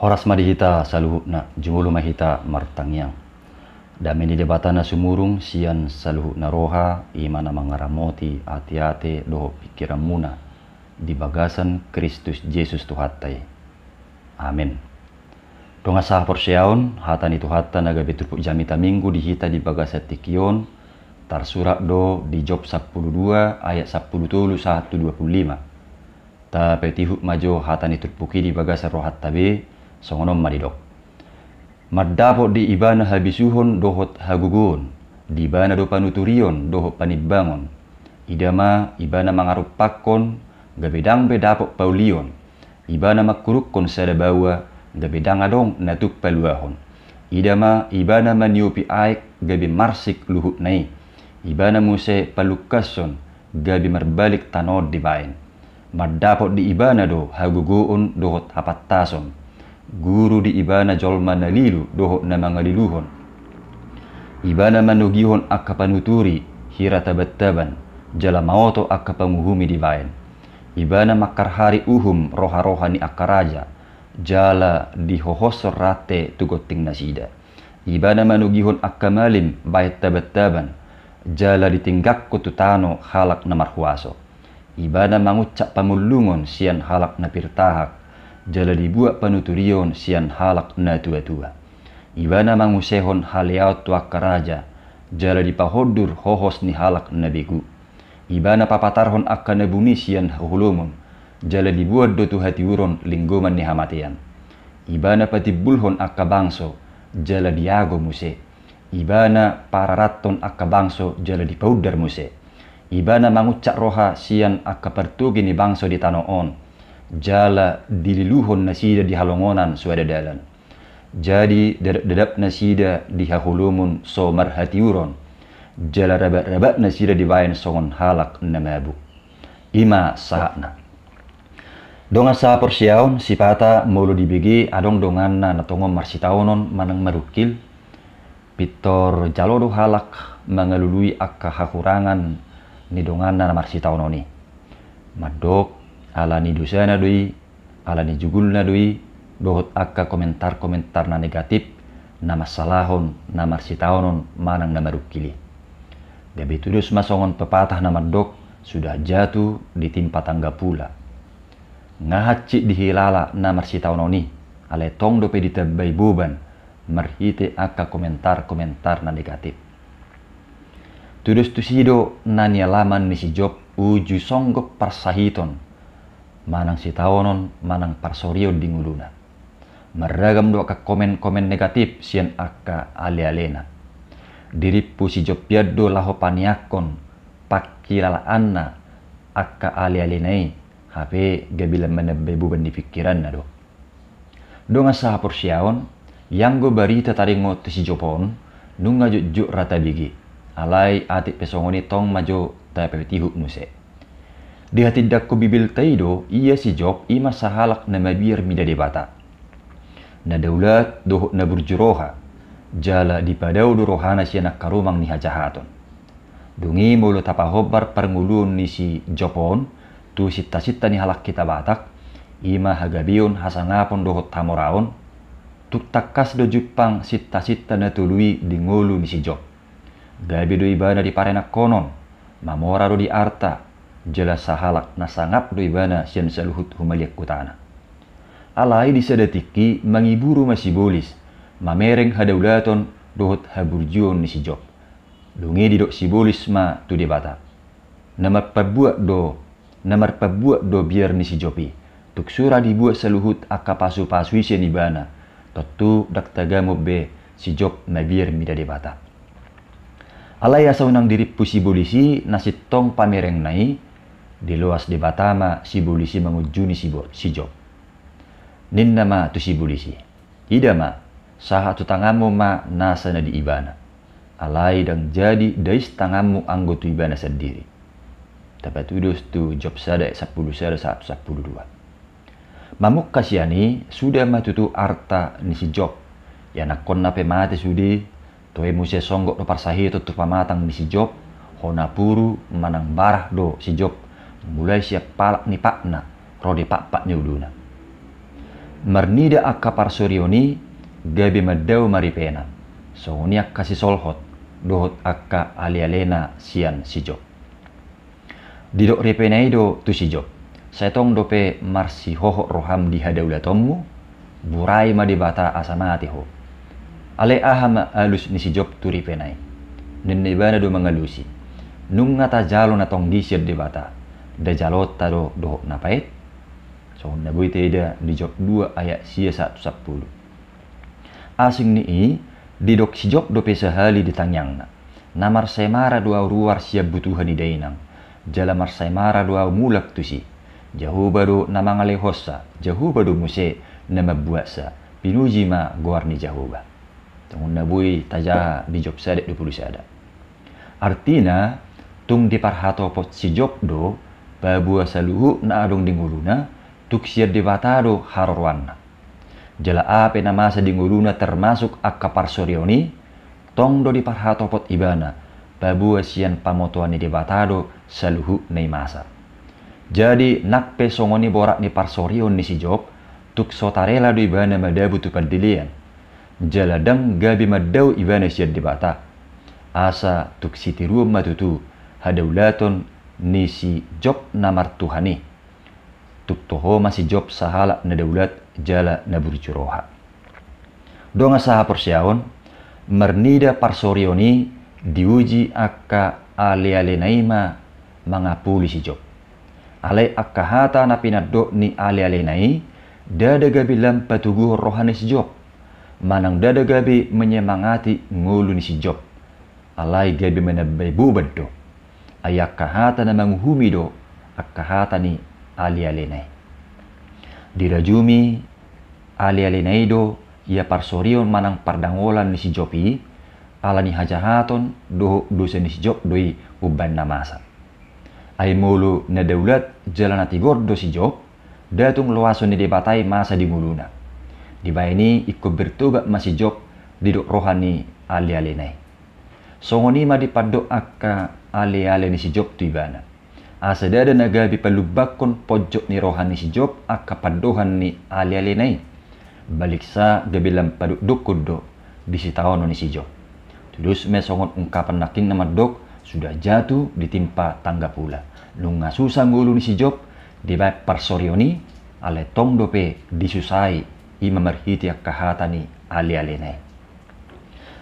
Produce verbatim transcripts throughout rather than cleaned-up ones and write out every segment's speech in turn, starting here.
Horas ma di hita saluhutna, jumolo ma hita martangiang. Dame ni Debata na sumurung sian saluhutna roha, i ma na mangaramoti ateate dohot pingkiranmuna di bagasan Kristus Jesus Tuhanta i. Amen. Dongan sahaporseaon, hata ni Tuhanta na gabe turpuk jamita Minggu di hita di bagasan tingki on, tarsurat do di Job sampulu dua ayat sampulu tolu sahat tu dua pulu lima. Tapatihut ma jo hata ni turpuk i di bagasan rohanta be, songon on ma didok. Mandapot di Ibana habisuhon dohot hagogoon, di Ibana do panuturion dohot panimbangon. Ida ma Ibana mangarumpakkon, gabe ndang be dapot paulion. Ibana mangkurukkon sada baoa, gabe ndang adong na tuk paluahon. Ida ma Ibana maniopi aek, gabe marsik luhutna i. Ibana muse palungkashon, gabe marbalik tano on dibaen. Mandapot di Ibana do hagogoon dohot hapantason. Guru di Ibana jolma na lilu dohot na mangaliluhon. Ibana manogihon angka panuturi hira tabantaban, jala maoto angka panguhumi dibaen. Ibana mangkarhari uhum roharoha ni angka raja, jala dihohoshon rante tu gonting nasida. Ibana manogihon angka malim bahen tabantaban, jala ditinggakkon tu tano halak na marhuaso. Ibana manguncak pamullungon sian halak na pir tahak, jala dibuat panuturion sian halak na tuatua. Ibana mangusehon haleaon tu angka raja, jala dipahondur hohos ni halak na begu. Ibana papatarhon angka na buni sian haholomon, jala diboan do tu hatiuron linggoman ni hamatean. Ibana patimbulhon angka bangso, jala diago muse. Ibana pararathon angka bangso jala dipaundar muse. Ibana manguncak roha sian angka partogi ni bangso di tano on, jala dililuhon nasida di halongonan so ada dalan. Jadi dadapdadap nasida di haholomon so marhatiuron, jala rabatrabak nasida dibaen songon halak na mabuk. I ma sahatna. Dongan sahaporseaon, sipata molo dibege adong donganna na tongon marsitaonon manang marungkil, pintor jalo do halak mangalului angka hahurangan ni donganna na marsitaonon i. Mandok, ala ni dosana do i, ala ni jugulna do i, dohot angka komentar-komentar na negatif, na mansalahon na marsitaonon manang na marungkil i. Gabe tudos ma songon pepatah na mandok, sudah jatuh ditimpa tangga pula. Nga hansit dihilala na marsitaonon i, alai tong dope ditambai boban, marhite angka komentar-komentar na negatif. Tudos tusi do na nialaman ni si Job uju songgop parsahiton, manang sitaonon, manang parsorion di ngoluna. Marragam do angka komen-komen negatif sian angka alealena. Dirimpu si Job pian do laho paneangkon pangkilalaanna angka alealena i, hape gabe lam manambai boban ni pingkiranna do. Dongan sahaporseaon, ianggo barita taringot tu si Job on, nunga jotjot ra tabege, alai atik pe songon i tong ma jo tapatihut muse. Dihatindangkon Bibelta i do, ia si Job i ma sahalak na mabiar mida Debata, na daulat dohot na burju roha, jala dipadao do rohana sian angka rumang ni hajahaton. Dung i molo tapahombar parngoluon ni si Job on tu sintasinta ni halak hita Batak, i ma hagabeon, hasangapon dohot hamoraon, tung tangkas do jumpang sintasinta na tolu i di ngolu ni si Job. Gabe do ibana di paranangkonon, mamora do di arta, jala sahalak na sangap do ibana sian saluhut humaliang hutana. Alai di sada tingki mangiburu ma sibolis, mamereng hadaulaton dohot haburjuon ni si Job. Dung i didok sibolis ma tu Debata, na marpambuat do, na marpambuat do biar ni si Job i. Tung sura dibuat saluhut angka pasupasu i sian ibana, tontu ndang tagamon be si Job mabiar mida Debata. Alai asa unang dirimpu sibolis i na sintong pamerengna i, diloas Debata ma sibolis i mangunjuni si Job. Ninna ma tu sibolis i, ida ma, sahat tu tanganmu ma nasa na di ibana. Alai ndang jadi dais tanganmu anggo tu ibana sandiri. Tapatudos tu Job sada ayat sampulu sada sahat tu sampulu dua. Mamungka sian i, suda ma tutu arta ni si Job. Ianakkonna pe mate sude, toe muse songgop do parsahiton tu pamatang ni si Job, hona puru manang barah do si Job, mulai sian palak ni patna ro di pakpak ni uluna. Marnida angka parsorion i gabe mandao maripena, songon i angka sisolhot dohot angka alealena sian si Job. Didok ripena i do tu si Job: Sai tong dope marsihohot roham di hadaulatonmu? Burai ma Debata asa mate ho. Alai aha ma alus ni si Job tu ripena i? Ninna ibana do mangalusi: Nunga tajalo na tonggi sian Debata, nda jaloonta do dohot na paet? Songon na boi taida di Job dua ayat sia sahat tu sampulu. Asing ni i, didok si Job dope sahali di tangiangna: Na marsaemara do ahu ruar sian butuha ni dainang, jala marsaemara do ahu mulak tusi. Jahowa do na mangalehonsa, Jahowa do muse na mambuatsa. Pinuji ma goar ni Jahowa. Songon na boi tajaha di Job sada dua pulu sada. Artina, tung diparhatopot si Job do paboa saluhut na adong di ngoluna tung sian Debata do haroroanna. Jala aha pe na masa di ngoluna, termasuk angka parsorion i, tong do diparhatopot ibana paboa sian pamotoan ni Debata do saluhut na i masa. Jadi nang pe songon i borat ni parsorion ni si Job, tung so tarela do ibana madabu tu pandelean. Jala ndang gabe mandao ibana sian Debata. Asa tung sitiruon ma tutu hadaulaton ni si Job na martuhan i. Tung toho ma si Job sahalak na daulat jala na burju roha. Dongan sahaporseaon, marnida parsorion i diuji angka alealena i ma mangapuli si Job. Alai angka hata na pinandok ni alealena i ndada gabe lam patoguhon roha ni si Job, manang ndada gabe menyemangati ngolu ni si Job. Alai gabe manambai boban do. Ai angka hata na manguhumi do angka hata ni alealena i. Dirajumi alealena i do ia parsorion manang pardangolan ni si Job i, ala ni hajahaton dohot dosa ni si Job do i umbahen na masa. Ai molo na daulat jala na tigor do si Job, nda tung loason ni Debata i masa di ngoluna. Dibahen i ingkon bertobat ma si Job didok roha ni alealena i. Songon i ma dipandok angka aleale ni si Job tu ibana, asa ndada na gabe palumbanghon ponjot ni roha ni si Job angka pandohan ni alealena i. Baliksa gabe lam padokdokhon do di sitaonon ni si Job. Tudos ma songon ungkapan nangkin na mandok: Sudah jatuh ditimpa tangga pula. Nunga susa ngolu ni si Job dibahen parsorion i, alai tong dope disusai i ma marhite angka hata ni alealena i.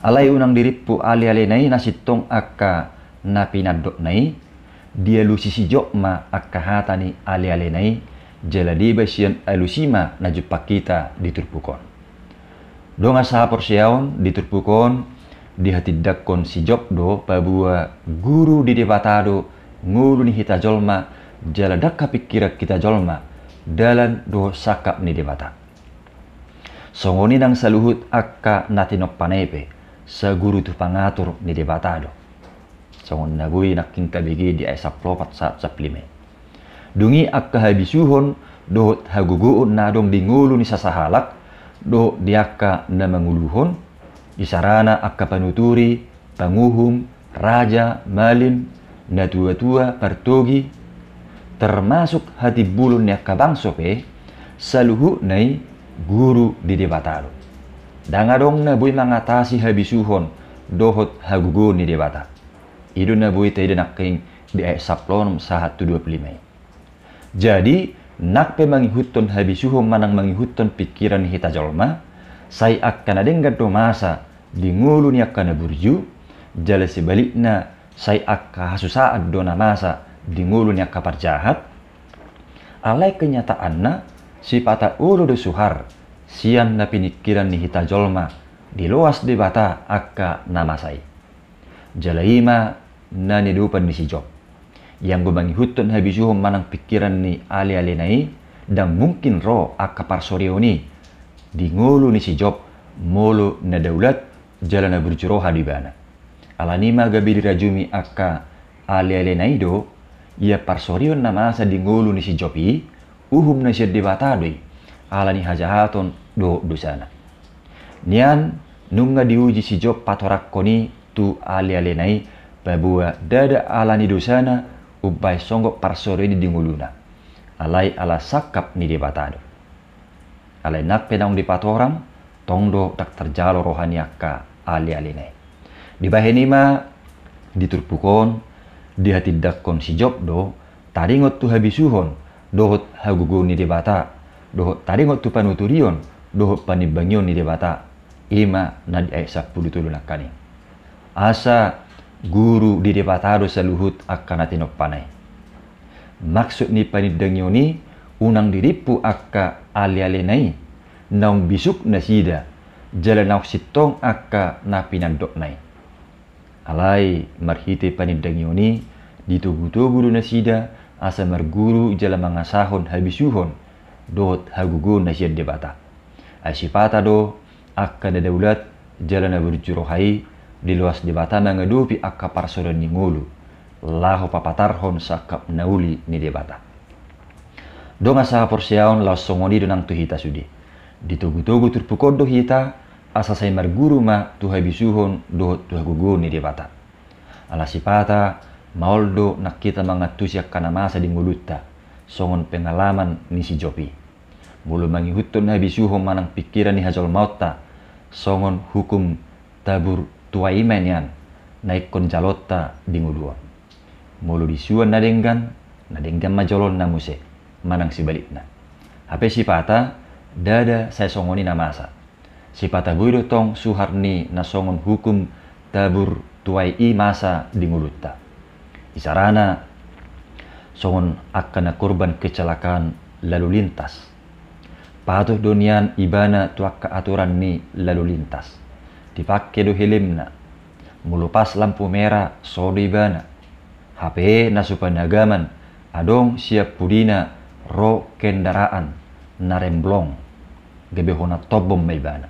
Alai unang dirimpu alealena i na sintong angka na pinandokna i. Dialusi si Job ma angka hata ni alealena i, jala deba sian alus i ma na jumpang hita di turpuk on. Dongan sahaporseaon, di turpuk on dihatindangkon si Job do paboa guru di Debata do ngolu ni hita jolma, jala ndang hapingkiran hita jolma dalan dohot sangkap ni Debata. Songon i nang saluhut angka na tinompana i pe, saguru tu pangatur ni Debata do. Songon na boi nangkin tabege di ayat sampulu opat sahat sampulu lima i. Dung i angka habisuhon dohot hagogoon na adong di ngolu ni sasahalak dohot di angka na manguluhon, isarana angka panuturi, panguhum, raja, malim, natuatua, partogi, termasuk hatimbulon ni angka bangso pe, saluhutna i guru di Debata do. Ndang adong na boi mangatasi habisuhon dohot hagogoon ni Debata. I do na boi taida nangkin di ayat sampulu onom sahat tu dua pulu lima i. Jadi, nang pe mangihuthon habisuhon manang mangihuthon pingkiran ni hita jolma, sai angka na denggan do masa di ngolu ni angka na burju, jala sebalikna sai angka hasusaan do na masa di ngolu ni angka parjahat. Alai kenyataanna, sipata olo do suhar sian na piningkiran ni hita jolma, diloas Debata angka na masa i. Jala i ma na niadopan ni si Job. Ianggo mangihuthon habisuhon manang pingkiran ni alealena i, ndang mungkin ro angka parsorion i di ngolu ni si Job molo na daulat jala na burju roha do ibana. Alani i ma gabe dirajumi angka alealena i do ia parsorion na masa di ngolu ni si Job i, uhum na sian Debata do i, ala ni hajahaton dohot dosana. Nian, nunga diuji si Job patorangkon i tu alealena i, paboa ndada ala ni dosana umbahen songgop parsorion i di ngoluna, alai ala sangkap ni Debata do. Alai nang pe naung dipatorang, tong do ndang tarjalo roha ni angka ale-alena i. Dibahen i ma, di turpuk on, dihatindangkon si Job do, taringot tu habisuhon, dohot hagogoon ni Debata, dohot taringot tu panuturion, dohot panimbangion ni Debata. I ma na di ayat sampulu tolu nangkaning. Asa guru di Debata do saluhut angka na tinompana i. Maksud ni panindangion i, unang dirimpu angka ale-alena i, naung bisuk nasida, jala naung sintong angka na pinandokna i. Alai marhite panindangion i, ditogu-togu do nasida, asa marguru jala mangasahon habisuhon, dohot hagogoon na sian Debata. Ai sipata do, angka na daulat, jala na burju roha i, diloas Debata mangadopi angka parsaoran ni ngolu, laho papatarhon sangkap na uli ni Debata. Dongan sahaporseaon, laos songon i do nang tu hita sude. Ditogu-togu turpuk on do hita, asa sai marguru ma tu habisuhon dohot tu hagogoon ni Debata. Ala sipata, maol do nang hita mangantusi angka na masa di ngolunta, songon pengalaman ni si Job i. Molo mangihuthon habisuhon manang pingkiran ni hajolmaonta, songon hukum tabur tuai ma nian, na ingkon jalonta di ngolu on. Molo disuan na denggan, na denggan ma jolonna muse, manang sibalikna. Hape sipata, ndada sai songon i na masa. Sipata boi do tong suhar ni na songon hukum tabur tuai i masa di ngolunta. Isarana, songon angka na korban kecelakaan lalu lintas. Patuh do nian ibana tu angka aturan ni lalu lintas. Dipangke do helemna. Molo pas lampu merah, so do ibana. Hape na so panagaman, adong sian pudina ro kendaraan na remblong, gabe hona tombom ma ibana.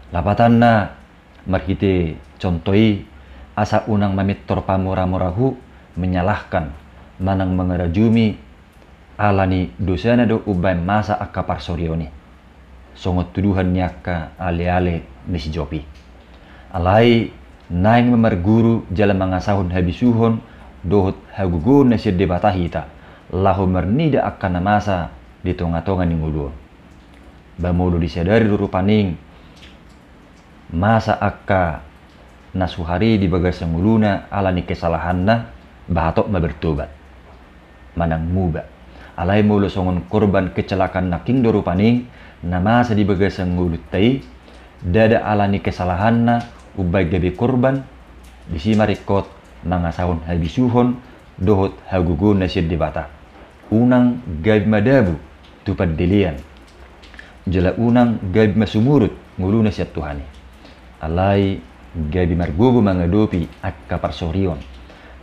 Lapatanna, marhite contoh i, asa unang mamintor pamora-mora hu menyalahkan, manang mangarajumi, ala ni dosana do umbahen masa angka parsorion i. Songon tuduhan ni angka ale-ale ni si Job i. Alai, naeng ma marguru jala mangasahon habisuhon dohot hagogoon na sian Debata hita, laho marnida angka na masa di tonga-tonga ni ngolu on. Ba molo disadari do rupani masa angka na suhar i di bagasan ngoluna ala ni kesalahanna, ba hatop ma bertobat manang muba. Alai molo songon korban kecelakaan nangkin do rupani na masa di bagasan ngolunta i, ndada ala ni kesalahanna umbahen gabe korban, disi ma ringkot mangasahon habisuhon dohot hagogoon na sian Debata. Unang gabe madabu tu pandelean, jala unang gabe masumurut ngoluna sian Tuhan i. Alai gabe margogo mangadopi angka parsorion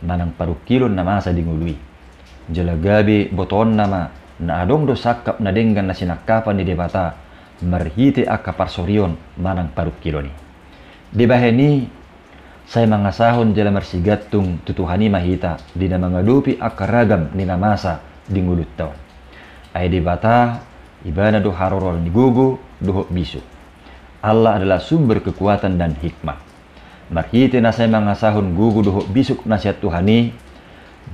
manang parungkilon na masa di ngolu i. Jala gabe botoonna ma na adong do sangkap na denggan na sinangkapan ni Debata marhite angka parsorion manang parungkilon i. Dibahen i, sai mangasahon jala marsigantung tu Tuhan i ma hita di na mangadopi angka ragam ni na masa di ngolunta on. Ai Debata, ibana do haroroan ni gogo dohot bisuk. Allah adalah sumber kekuatan dan hikmat. Marhite na sai mangasahon gogo dohot bisuk na sian Tuhan i,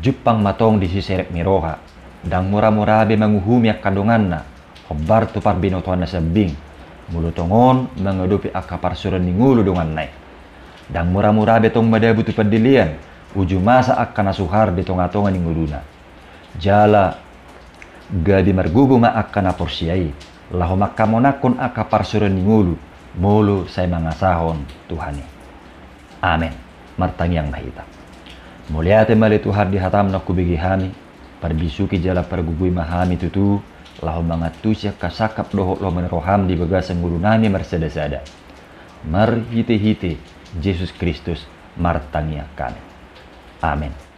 jumpang ma tong disi serep ni roha. Ndang mora-mora be manguhumi angka donganna, hombar tu parbinotoan na sambing. Molo tongon mangadopi angka parsorion ni ngolu donganna i. Ndang mora-mora be tong madabu tu pandelean, uju masa angka na suhar di tonga-tonga ni ngoluna. Jala gabe margogo ma angka na porsea i, laho mangkamonangkon angka parsorion ni ngolu, molo sai mangasahon Tuhan i. Amen. Martangiang ma hita. Mauliate ma ale Tuhan di hatam naung hubege hami, parbisuki jala pargogoi ma hami tutu, laho mangantusi angka sangkap dohot lomo ni roham di bagasan ngolunami marsada-sada. Marhite-hite Jesus Kristus martangiang hami. Amen.